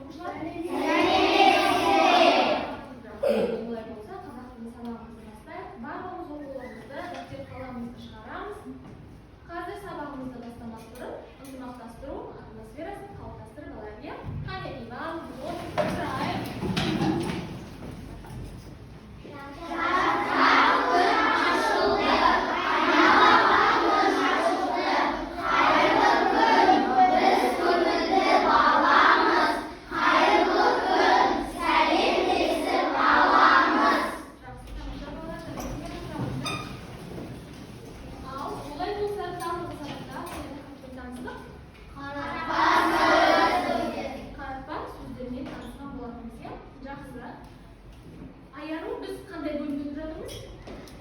Оқушылар, олай болса, қазақ тілі сабағымызды бастайық. Барлығымыз оқулығымызды, дәптер, қаламымызды шығарамыз. Қазір сабағымызды бастамас бұрын ынтымақтастыру атмосферасын қалыптастырып алайық, иә? Қанекей, барлығымыз отырайық. Жақсы, тамаша, балалар, давайте. Ал олай болса, біз алдыңғы сабақта қандай тақырыппен таныстық? Қаратпа сөздермен танысқан болатынбыз, иә? Жақсы. Аяру, біз қандай бөлімді өтіп жатырмыз?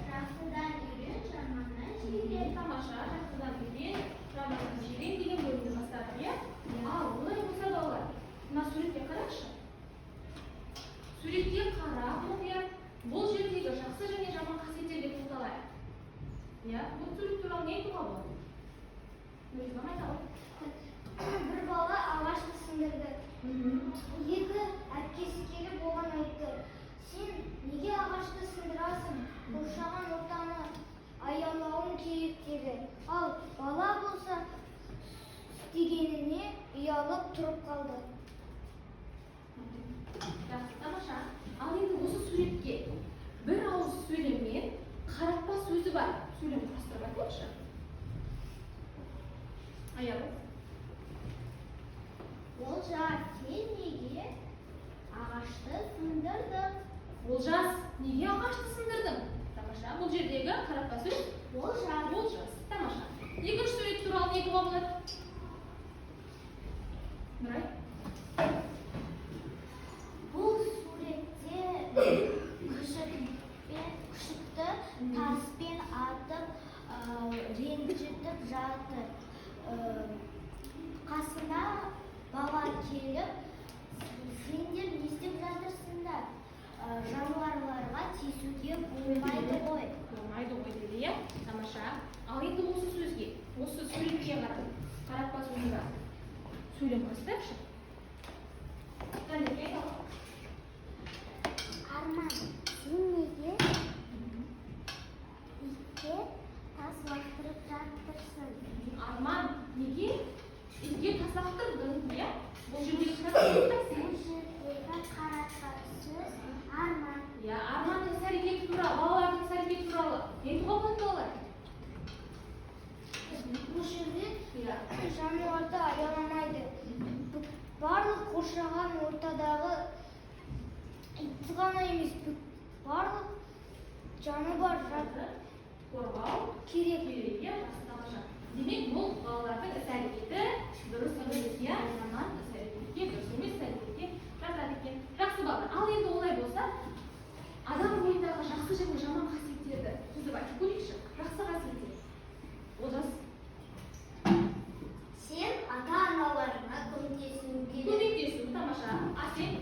Жақсыдан үйрен, жаманнан жирен. Тамаша, «Жақсыдан үйрен, жаманнан жирен» деген бөлімді бастадық, иә? Ал олай болса, балалар, мына суретке қараңызшы. Суретке қарап, мұқият бұл жердегі жақсы және жаман қасиеттерге тоқталайық, иә? Бұл сурет туралы не айтуға болады? Нұрислам, айта ғой. Бір бала ағашты сындырды. Екі әпкесі келіп оған айтты: «Сен неге ағашты сындырасың? Қоршаған ортаны аялауың керек», — деді. Ал бала болса, істегеніне ұялып тұрып қалды. Жақсы, тамаша. Ал енді осы суретке бір ауыз сөйлеммен қаратпа сөзі бар сөйлем құрастырып айтайықшы. Аяру. Олжас, сен неге ағашты сындырдың? Олжас, неге ағашты сындырдың? Тамаша, бұл жердегі қаратпа сөз? Олжас. Олжас, тамаша. Екінші сурет туралы не айтуға болады? Нұрай. Бұл суретте күшікті таспен атып, ренжітіп жатыр. Қасына бала келіп: «Сендер не істеп жатырсыңдар? Жануарларға тиісуге болмайды ғой». «Болмайды ғой», — деді, иә? Тамаша. Ал енді осы сөзге, осы суретке қарап қаратпа сөзі бар сөйлем құрастырайықшы. Қанекей, айта ғой. Арман, сен неге итке тас лақтырып жатырсың? Арман, неге итке тас лақтырдың, иә? Бұл жердегі қаратпа сөз қайсысы? Бұл жердегі қаратпа сөз — Арман. Иә, Арманның іс әрекеті туралы, балалардың іс әрекеті туралы не айтуға болады, балалар? Бұл жерде жануарды аяламайды. Барлық қоршаған ортадағы итті ғана емес, барлық жаны бар Қорғау керек. керек, иә? Жақсы, тамаша. Демек, бұл балалардың іс әрекеті дұрыс емес, иә? Жаман іс әрекетке, дұрыс емес іс әрекетке жатады екен. Жақсы, балалар. Ал енді олай болса, адам бойындағы жақсы және жаман қасиеттерді тізіп айтып көрейікші. Жақсы қасиеттер. Олжас. Сен ата аналарыңа көмектесуің. Көмектесу, тамаша. Әсел.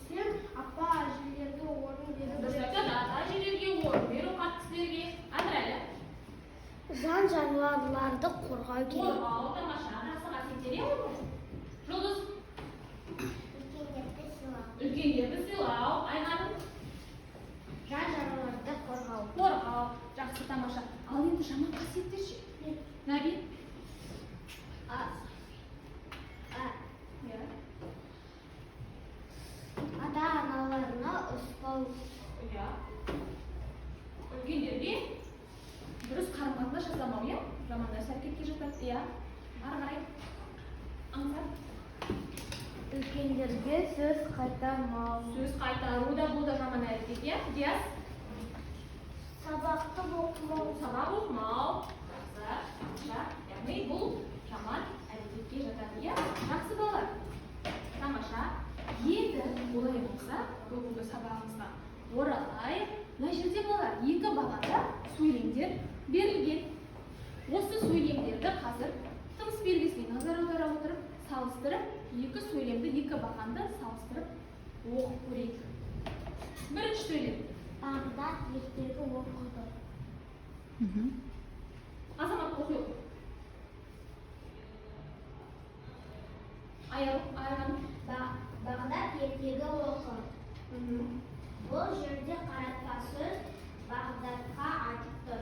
Сен апа әжелерге орын беру. Дұрыс айтады, ата әжелерге орын беру, қарт кісілерге. Әмірәлі. Жан жануарларды қорғау. Қорғау, тамаша, жақсы қасиеттер, иә олар. Жұлдыз. Үлкендерді сыйлау. Үлкендерді сыйлау. Айғаным. Жан жануарларды қорғау. Қорғау, жақсы, тамаша. Ал енді жаман қасиеттер ше? Нәби. Иә. Ата аналарына ұрыспау. Иә, үлкендерге дұрыс қарым қатынас жасамау, иә, жаман іс әрекетке жатады, иә? Ары қарай, Аңсар. Үлкендерге сөз қайтармау. Сөз қайтару да, бұл да жаман әрекет, иә? Диас. Сабақты оқымау. Сабақ оқымау, жақсы, тамаша. Яғни бұл жаман әрекетке жатады, иә? Жақсы, балалар, тамаша. Енді олай болса, бүгінгі сабағымызға оралайық. Мына жерде, балалар, екі бағанда сөйлемдер берілген. Осы сөйлемдерді қазір тыныс белгісіне назар аудара отырып, салыстырып, екі сөйлемді, екі бағанды салыстырып оқып көрейік. Бірінші сөйлем. Бағдат ертегі оқыды. Азамат, оқи ғой. Айған. Бағдат ертегі оқы. Бұл жерде қаратпа сөз Бағдатқа айтып тұр.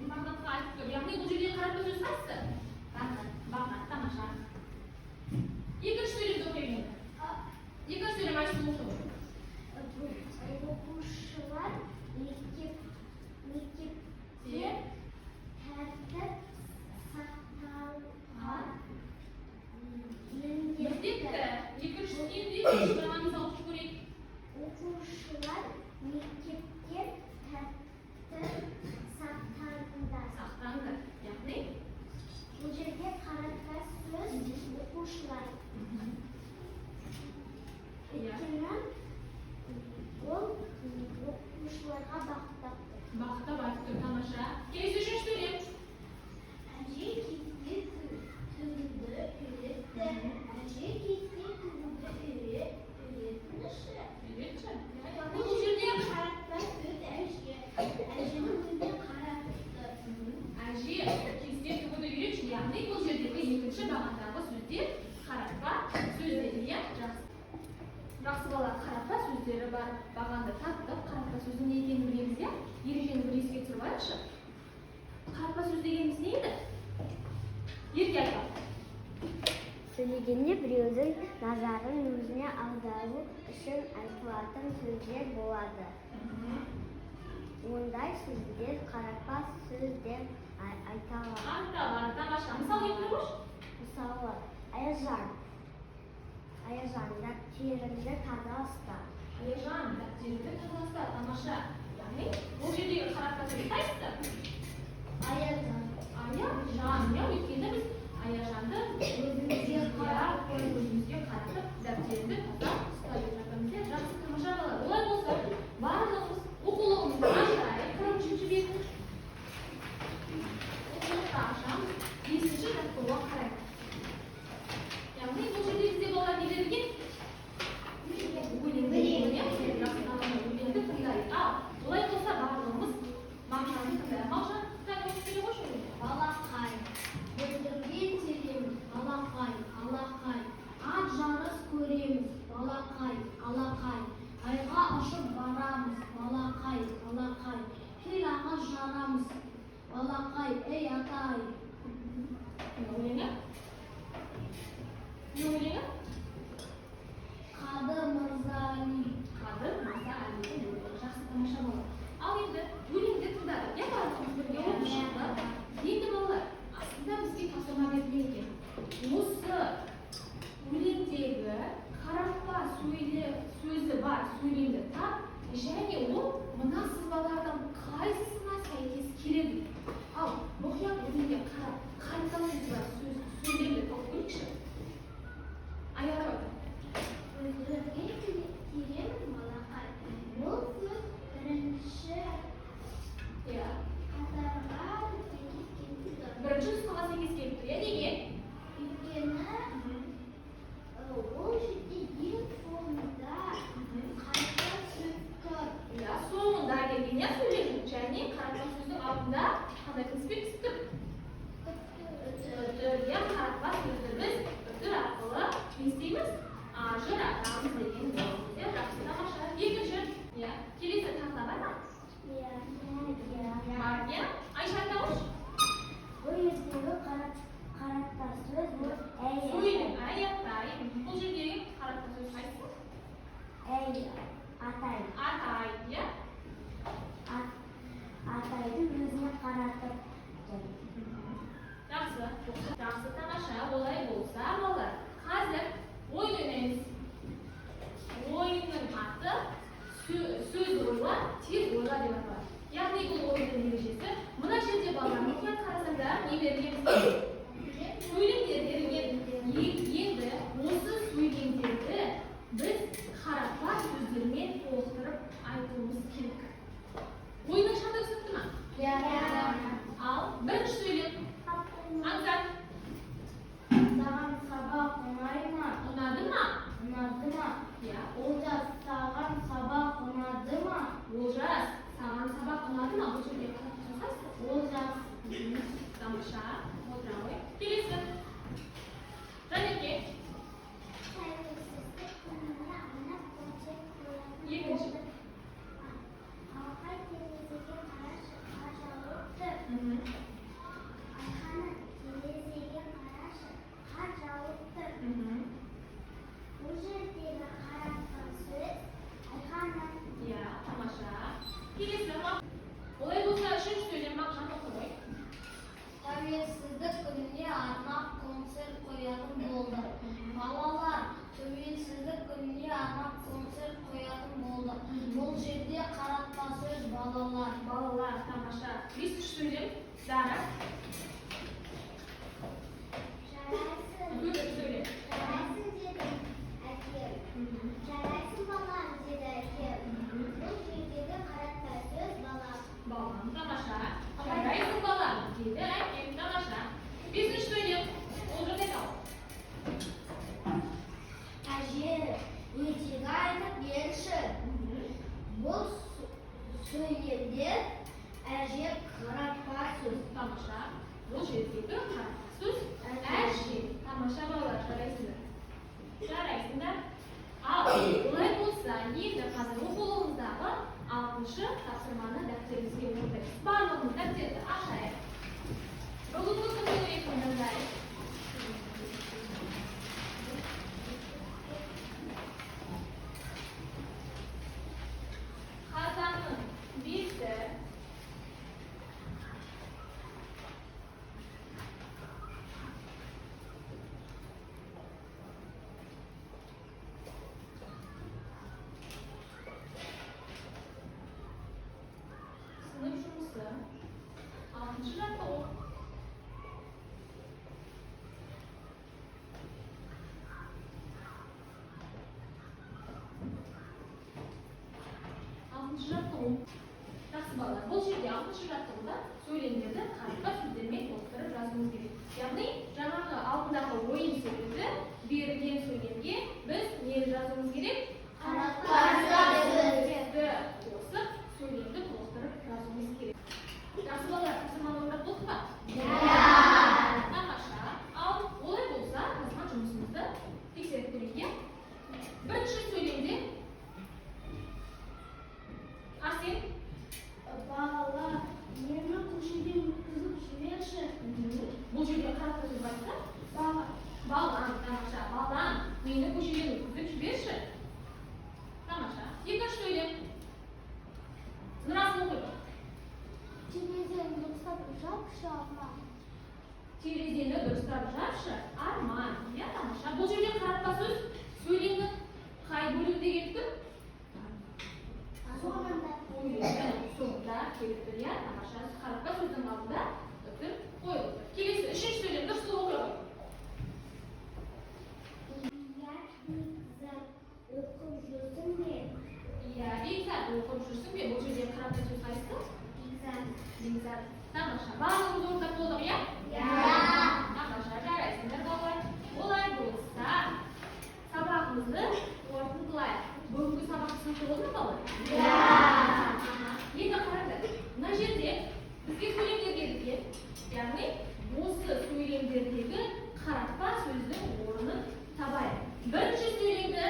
Бағдатқа айтып тұр. Яғни бұл жерде қаратпа сөз қайсысы? Бағдат. Бағдат, тамаша. Екінші сөйлемді оқиық енді. Екінші сөйлем, Айсұлу, оқы. Оқушылар мектепте тәртіп сақтауға міндетті. Міндетті. Екінші енді екінші бағана мысал оқып көрейік. Оқушылар, мектепте тәртіп сақтаңдар. Сақтаңдар. Яғни Бұл жерде қаратпа сөз оқушылар. Өйткені ол оқушыларға бағыттап тұр. Бағыттап айтып тұр, тамаша. Келесі үшінші сөйлем. Әже кесте тігуді үйретті. Әже кесте тігуді үйретіңізші. Үйретші. Яғни бұл жерде Қаратпа сөз әже. Әженің өзіне қаратты. Әже кесте тігуді үйретші. Яғни бұл жердегі екінші бағандағы сөздер қаратпа сөздері, иә? Жақсы. Жақсы, балалар, қаратпа сөздері бар. Бағанды таптық, қаратпа сөздің не екенін білеміз, иә? Ережені бір еске түсіріп алайықшы. Қаратпа сөз дегеніміз не еді? Ерке, айтады. Сөйлегенде біреудің назарын өзіне аудару үшін айтылатын сөздер болады. Ондай сөздер қаратпа сөз деп айталады. Аталады, тамаша. Мысал келтіре қойшы. Мысалы, Аяжан, Аяжан, дәптеріңді таза ұста. Аяжан, дәптеріңді таза ұста, тамаша. Яғни бұл жердегі қаратпа сөз қайсысы? Аяжан. Аяжан, иә, өйткені біз Аяжанды Өзімізге қарап, өзімізге қаратып, дәптеріңді таза ұста деп жатырмыз, иә? Жақсы, тамаша, балалар. Олай болса, барлығымыз оқулығымызды ашайық, 43-бетін. Оқулықты ашамыз, бесінші жаттығуға қарайық. Яғни бұл жерде бізде, балалар, не берілген? Өлең берілген, иә? Жақсы, тамаша, өлеңді тыңдайық. Ал олай болса, барлығымыз Мағжанды тыңдайық. Мағжан, кәне, оқып бере қойшы өлеңді. Балақай, бүлдірген тереміз, балақай, алақай, ат жарыс көреміз, балақай, алақай, айға ұшып барамыз, балақай, алақай, кел ағаш жарамыз, балақай, ей, атай. Не өлеңі? Не өлеңі? Қадыр Мырзали. Қадыр Мырза Әлидің өлеңі. Жақсы, тамаша, балалар. Ал енді өлеңді тыңдадық, иә, барлығымыз бірге оқып шықтық. Енді, балалар, астында бізге тапсырма берілген екен. Осы өлеңдегі қаратпа сөзі бар сөйлемді тап және ол мына сызбалардың қайсысына сәйкес келеді. Ал мұқият өлеңге қарап, қаратпа сөзі бар сөйлемді тауып көрейікші. Аяра, айтады. Бүлдірген тереміз, балақай. Бұл сөз бірінші қатарға сәйкес келіп тұр. Бірінші нұсқаға сәйкес келіп тұр, иә? Неге? Өйткені ол жерде ең соңында қаратпа сөз тұр. Иә, соңында келген, иә, сөйлемнің, және қаратпа сөздің алдында қандай тыныс белгісі тұр? Үтір, иә. Қаратпа сөзді біз үтір арқылы не істейміз? Ажыратамыз деген боламыз, иә? Жақсы, тамаша. Екінші, иә, келесі тағы да бар ма? Иә. Бар, иә. Айша, айта қойшы. Бұл жердегі қаратпа сөз бұл әй. Сөйлем, аяқтай. Бұл жердегі қаратпа сөз қайсысы? Әй, атай. Атай, иә. Атайды өзіне қаратып тұр. Жақсы, жақсы, тамаша. Олай болса, балалар, қазір ойын ойнаймыз. Ойынның аты «Сөз ойла, тез ойла» деп аталады. Яғни бұл ойынның ережесі: мына жерде, балалар, мұқият қарасаңдар, не берілген бізге? Сөйлемдер берілген. Тамаша. Бесінші сөйлем. Дара. Жарайсың. Төртінші сөйлем. Жарайсың, деді әкем. Жарайсың, балам, деді әкем. Бұл жердегі қаратпа сөз балам. Балам, тамаша. Жарайсың, балам, деді әкем, тамаша. Бесінші сөйлем. Олжас айтады. Әже, ертегі айтып берші. Бұл сөйлемде әже қаратпа сөз. Тамаша. Бұл жердегі қаратпа сөз әже. Тамаша, балалар, жарайсыңдар. Жарайсыңдар. Ал олай болса, енді қазір оқулығымыздағы алтыншы тапсырманы дәптерімізге орындаймыз. Барлығымыз дәптерді ашайық. Бүгінгі күннің ертеңін жазайық. Қазанның 5-і. Сынып жұмысы. Алтыншы жаттығу. Алтыншы жаттығу. Жақсы, балалар, бұл жерде алтыншы жаттығуда сөйлемдерді қаратпа сөздермен толықтырып жазуымыз керек. Яғни жаңағы алдындағы ойын сөзді берілген сөйлемге біз нені жазуымыз керек? Қаратпа сөздерді. Қосып, сөйлемді толықтырып жазуымыз керек. Жақсы, балалар, тапсырманы орындап болдық па? Иә. Тамаша. Ал олай болса, жазған жұмысымызды тексеріп көрейік, иә? Бірінші сөйлемде Арсен. Бала, мені көшеден өткізіп жіберші. Бұл жерде қаратпа сөз қайсысы? Бала. Балам, тамаша. Балам, мені көшеден өткізіп жіберші. Тамаша. Екінші сөйлем. Нұрасыл, оқиды. Терезені дұрыстап жапшы, Арман. Терезені дұрыстап жапшы, Арман. Иә, тамаша. Бұл жерде қаратпа сөз сөйлемнің қай бөлігінде келіп тұр? Соңында. Сөйлемнің соңында келіп тұр, иә, тамаша. Қаратпа сөздің алдында үтір қойылып тұр. Келесі үшінші сөйлем. Нұрсұлу, оқи ғой. Иә, Бекзат, оқып жүрсің бе? Иә, Бекзат, оқып жүрсің бе? Бұл жерде қаратпа сөз қайсысы? Бекзат. Бекзат. Тамаша. Барлығымыз орындап болдық, иә? Иә. Тамаша, жарайсыңдар, балалар. Олай болса, сабағымызды қорытындылайық. Бүгінгі сабақ түсінікті болды ма, балалар? Иә. Аха. Енді қараңдар, мына жерде бізге сөйлемдер берілген. Яғни осы сөйлемдердегі қаратпа сөздің орнын табайық. Бірінші сөйлемді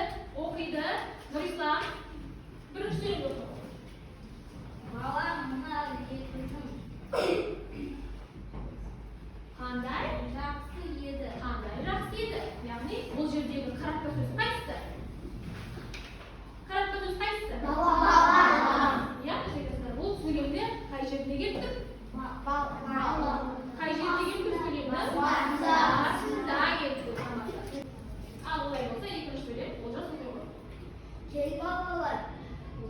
оқиды Нұрислам. Бірінші сөйлемді оқы. Балам, мына екінің Қандай жақсы еді. Қандай жақсы еді. Яғни бұл жердегі қаратпа сөз қайсысы? Қаратпа сөз қайсысы? Бала. Иә, дұрыс айтасыздар. Бұл сөйлемде қай жерінде келіп тұр? Бала. Қай жерінде келіп тұр сөйлемнің? Басында. Басында келіп тұр. Тамаша. Ал олай болса, екінші сөйлем. Олжас, оқи ғой. Кел, балалар,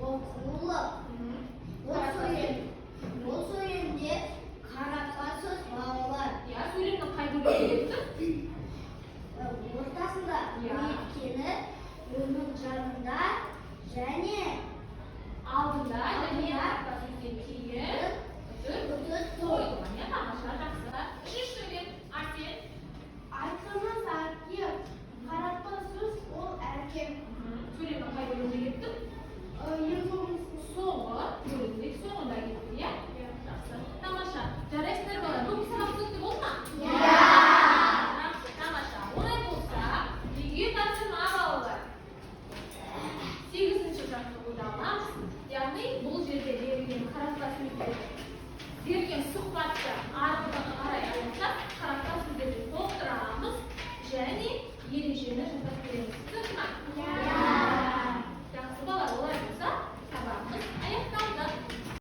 оқулық. Бұл сөйлемде қаратпа сөз балалар. Иә, сөйлемнің қай бөлігінде келіп тұр? Ортасында, Иә. өйткені оның жанында және Алдында және қаратпа сөзден кейін үтір үтір қойылған. Иә, тамаша, жақсы. Үшінші сөйлем. Арсен. Айтыңыз, әке, қаратпа сөз ол әкем. Сөйлемнің қай бөлігінде келіп тұр? Ең соңғысы. Соңғы бөлігінде, соңында келіп тұр, иә? Жақсы. Тамаша. Жарайсыңдар, балалар. Бүгінгі сабақ түсінікті болды ма? Иә. Жақсы, тамаша. Олай болса, үйге тапсырма, балалар. Сегізінші жаттығуды аламыз. Яғни бұл жерде берілген қаратпа сөздер, берілген сұхбатты арғы